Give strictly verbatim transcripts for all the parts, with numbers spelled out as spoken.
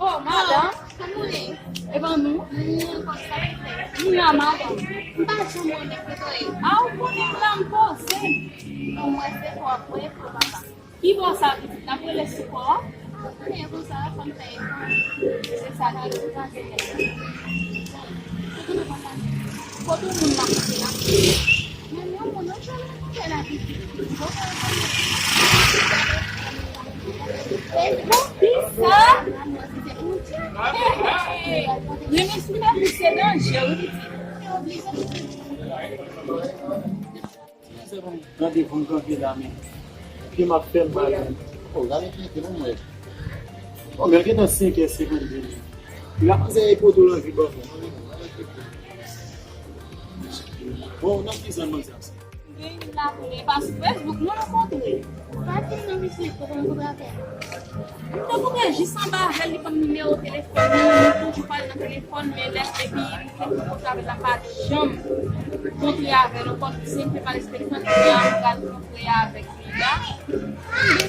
Oh, madanm. Kòman w ye? E ban nou. Nou la, madanm. M pa janm wè w nèg kote w ye. A, ou konnen m la, m poze. Bon, mwen se pou w ap voye pou papa. Ki bò sa pitit? N ap rele sou kò a? Ou konnen konsa, fò n fè efò. Se sa ki. Kote moun nan kote la? Men non, moun nan jwenn nan kote la pitit. Bon, kisa? Renmen sou la pou se danje, wi, pitit. Nan devan granpye la, men. Pye m ap fè m mal, men. Oh, gade pye pye m wè. Oh, men gentan senkè senkannde, men. Lamanzè e poto l anvi ban mwen. Bon, nan ki zòn manzè ap soti? Gen youn la konnen pa sou Facebook nou rankontre. Pa di non, misye, kote w rankontre avè l? M te koute jis anba avè l, li ban m nimewo telefòn li, nou toujou pale nan telefòn, men lè epi m te kontre avè l la, m pa janm kontre avè l ankò, nou se m te pale sou telefòn, kounye a m pral kontre avèk li la.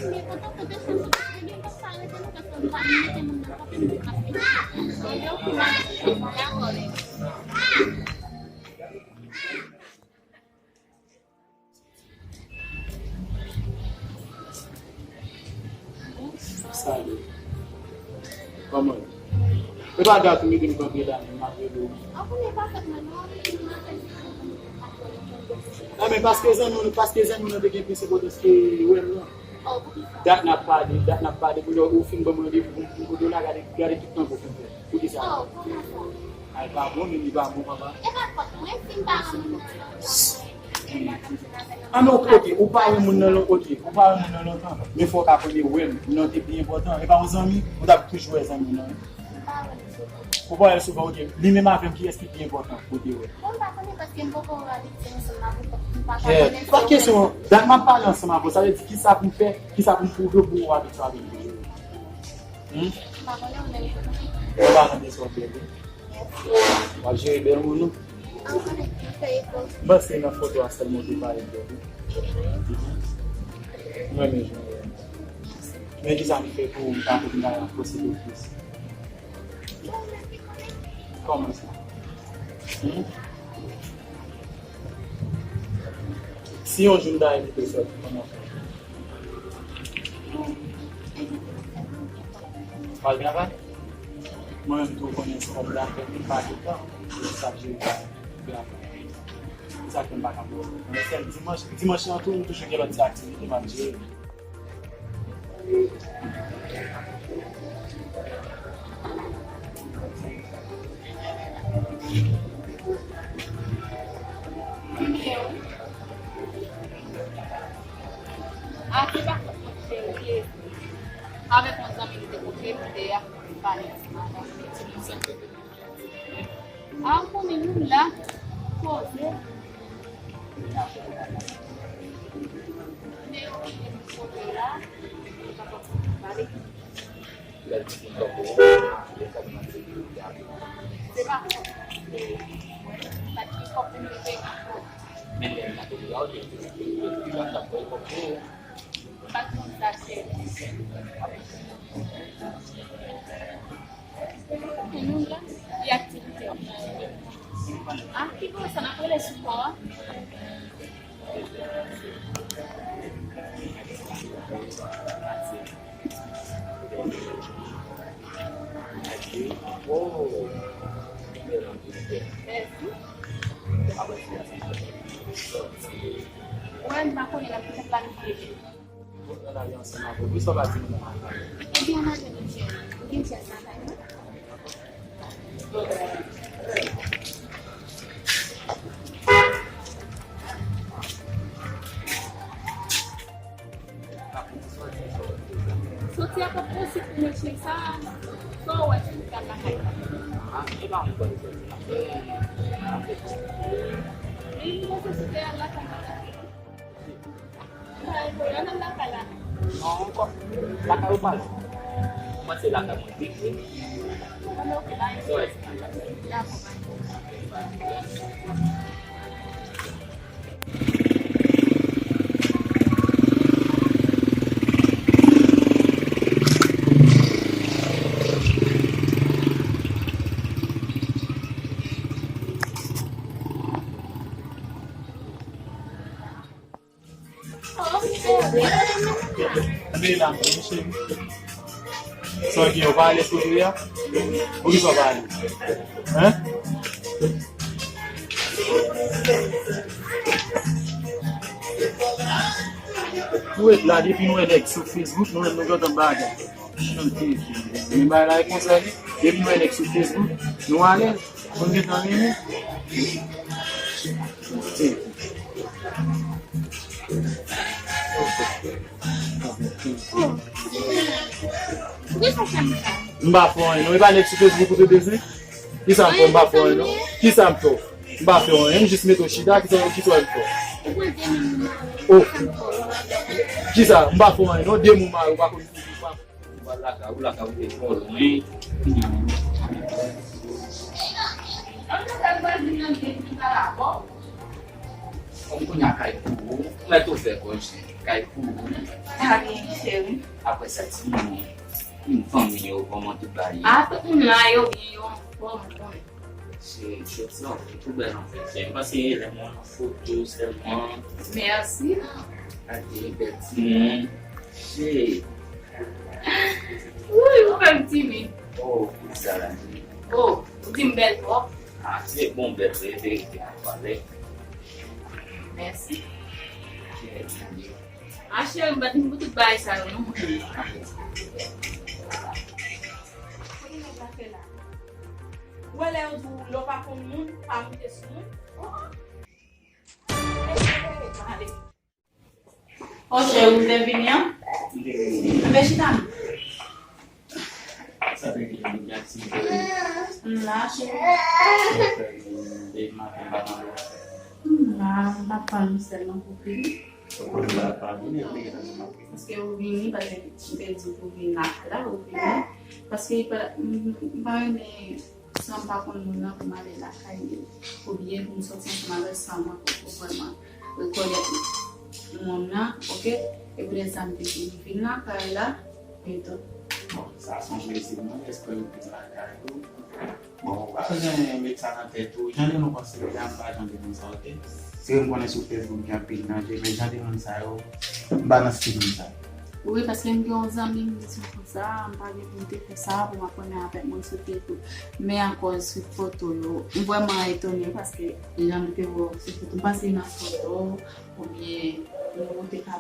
Mwen kontan kote chanm nan, paske gen lòt sa rete nou, paske m pa mete moun nan kanpe, m di paske. Mwen yo ki mal chanm nan, dakò, lè. Salut. Kòman? E pa dat ou mete m kanpe la, men m ap rele w. Non, men paske zanmi w, paske zanmi w nan te gen plis enpòtans ke wè m nan. Dat n ap pale, dat n ap pale, kounye a ou fin ban m randevou pou m, pou m kote w la, gade, gade tout tan pou w fin fè. Poukisa? Oh, kòman sa? Ay, pa bon, men li pa bon, papa. E pa fòt mwen, si m pa renmen moun nan lontan. Ah non, ok, ou pa renmen moun nan lontan, ok, ou pa renmen moun nan lontan. Men fò w ka konnen wè m, non, te pi enpòtan. E pa yon zanmi, ou t ap toujou wè zanmi w nan. M pa wè l souvan. Ou pa wè l souvan, ok. Li menm avè m, kiyès ki pi enpòtan pou te wè? Bon, m pa konnen paske m poko abitye ansanm avè w, m pa ka konnen. Pa kesyon, dat m ap pale ansanm avè w, sa vle di kisa pou m fè, kisa pou m pwouve w pou w abitye avè m toujou. Hmm? M pa konnen, men m konnen. Ou pa konnen sa w fè, wi. W ap jere bèl moun ou? M panse nan foto a sèlman ou te parèt bèl, wi. Mwen menm jan. Men kisa m fè pou ou, m pa konn bagay la posede plis? Kòman sa? Hmm? Si yon jou m ta envite w sòti, kòman w fè? Pral travay? Mwen menm tou, ou konnen se kòb la fè, men pa tout tan. Se sa k jere travay. Se sa k fè m pa ka pran. Men sèl dimanch, dimanch lan tou, m toujou gen lòt ti aktivite m ap jere. A, se pa fòt mwen, cheri. Avèk yon zanmi m te kontre m deyò, pale ansanm avè l. A, ou konnen nou la, poze. Men yo kite m poze la, nou kapab pale. Se pa fòt mwen, cheri. Pa t gen kòb pou m te peye ankò. Men lè m t ap peye a, ou te di m, ou te di m, m t ap peye kòb pou ou. M pa t konn sa, cheri. E nou la, e aktivite w? A, ki bò sa, n ap rele sou kò a? Mèsi. Wè, m pa konnen, n ap fè planifye. Ebyen, ann ale, mesye. Ou gen chèz lakay mwen? Soti a p ap posib pou mwen, cheri. Sa, sa w wè, cheri, kal lakay mwen. E, m panse se te al lakay mwen. Non, ankò. Lakay ou pa lwen. Mwen se lakay mwen pi pre. Dakò, bye. Antre la, cheri. Sa w gen, ou pa alèz kote w ye a? Poukisa w pa alèz? Hein? Ou ret la, depi nou wè nèg sou Facebook, nou menm nou gentan bagay. Men bagay la e konsa li. Depi nou wè nèg sou Facebook, nou alèz. Konn gentan renmen. M pa fè anyen non, e pa nèg sou Facebook ou te bezwen? Kisa m fè w? M pa fè anyen non. Kisa m fè w? M pa fè anyen, m jis mete w chita, kisa, kisa w fè? Oh. Kisa? M pa fè anyen non, de mo mare, ou pa konn. Ou al lakay ou, lakay ou te twò lwen. Kòm kounye a kay pou ou, ou mèt ouvè kò w, kay pou ou. Sa gen, cheri? Apre sa, di m, fanmi yo, kòman tout bagay ye? A, tout moun la, yo byen, yo anfòm, ou konnen. Se jodi an, ou tou bèl anfèt. Se m panse lè m wè nan foto sèlman. Mèsi. Gade bèl timoun. Se Wi, ou fè m timid. Oh, poukisa la? Oh, ou di m bèl twòp. Ah, se bon bèl, se verite m ap pale. Mèsi. Ah, cheri, m pa t vin pou tout bagay sa yo, non. Kote nèg la fè la? Ou wè lè yo di w lè w pa konn moun, pa moute sou moun. Oh, oh. Hey, hey, hey, ale. Oh, cheri, ou te vini an? Enben, chita non. Sa te gen de aktivite? M la, cheri. Depi maten, m pa tande w. M la, m pa pale sèlman pou fini. Ou konn m pa vini, ou te gentan di m ap vini. Paske ou vini, paske m te di w pou vin lakay la, ou vini. Paske m pa, m, m pa renmen, san m pa konn moun nan, pou m ale lakay li. Oubyen pou m sòti ansanm avè l san mwen poko vrèman rekonèt moun nan, oke? E poutèt sa m te di m vin lakay la, etan. Bon, sa se yon plezi pou mwen, èske ou vin lakay ou? Bon, ou pa bezwen met sa nan tèt ou. Jan de nou konsidere a, m pa jan de moun sa, oke? Se vre m konnen sou Facebook gen anpil danje, men jan de moun sa yo, m pa nan stil moun sa yo. Wi, paske m gen yon zanmi m di m konsa, m pa gen pou m te fè sa, pou m ap konnen avèk moun sou Facebook. Men akòz sou foto yo, m vrèman etone paske jan m te wè w sou foto, m panse nan foto, oubyen ou te ka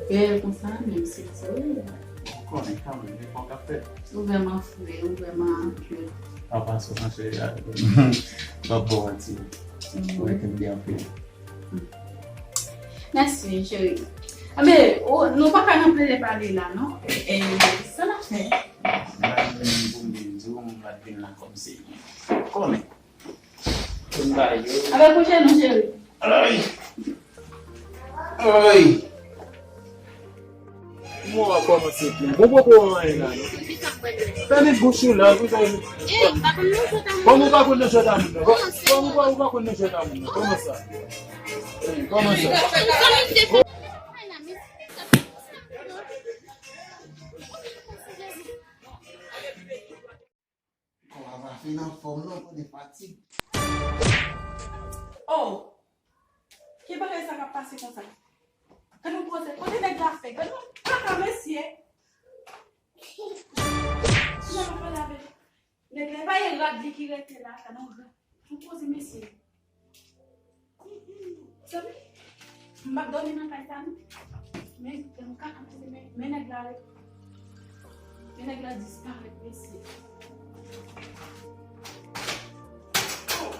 bèl konsa, menm si se ou. Ou konnen kanmenm, nenpòt k ap fèt. Ou vrèman fre, ou vrèman cute. Apa sou nan cheri a, m p ap ba w manti. Ou rekonn byen anpil. Mèsi, cheri. Enben, ou, nou pa ka nan plede pale la, non? E, e, sa n ap fè? M pa gen pou m vin di w, m pa t vin la kòmsi. Ou konnen. Pou m ba yo. Avèk kouche nou, cheri. Ay! Ay! Kòman w ap kòmanse plen? Bon, poko wè anyen la, non. Fèmen bouch ou la, pou sa. Kòman w pa konn nan jwèt a moun nan? Kòman w pa, ou pa konn nan jwèt a moun nan? Kòman sa? Kòman sa? Kò a pa fin anfòm non, konnen fatig. Oh! Ki bagay sa k ap pase konsa? Gade yon koze, kote nèg la fè? Gade yon kaka, mesye! Jan m ap pale avè nèg la, e pa e rad li ki rete la, gade yon rad. Yon koze, mesye. Zanmi, m p ap dòmi nan kay sa non. Men, men kaka, men, men nèg la, men nèg la disparèt, mesye. Oh!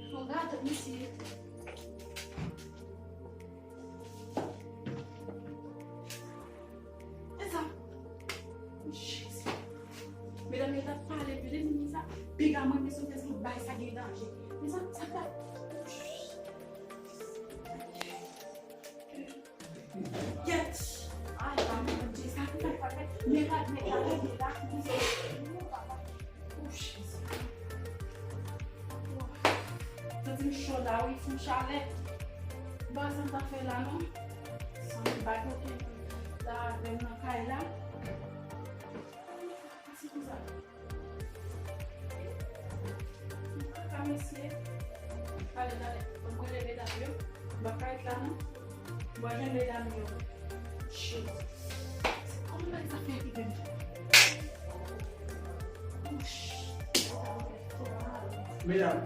Fò gade, mesye. E sa? Jezi. Medam yo t ap pale, yo te di m sa. Piga mwen, men sou Facebook, bay sa gen danje. Men sa, sa pa. Kèt. Ay, pa mwen, Bondye, sa ki fè fè. Men la, men la, men la, men la. Oh, Jezi. Santi m cho la, wi, sou chalè. M pa wè sa m ta fè la, non. Santi bagay okenn la avè m nan kay la. Pase konsa. Kaka, mesye. Talè, talè. Fò mwen leve dam yo. M pa ka ret la non. M pral jwenn medam yo. Cho. Kòman bagay sa fè kite m? Medam,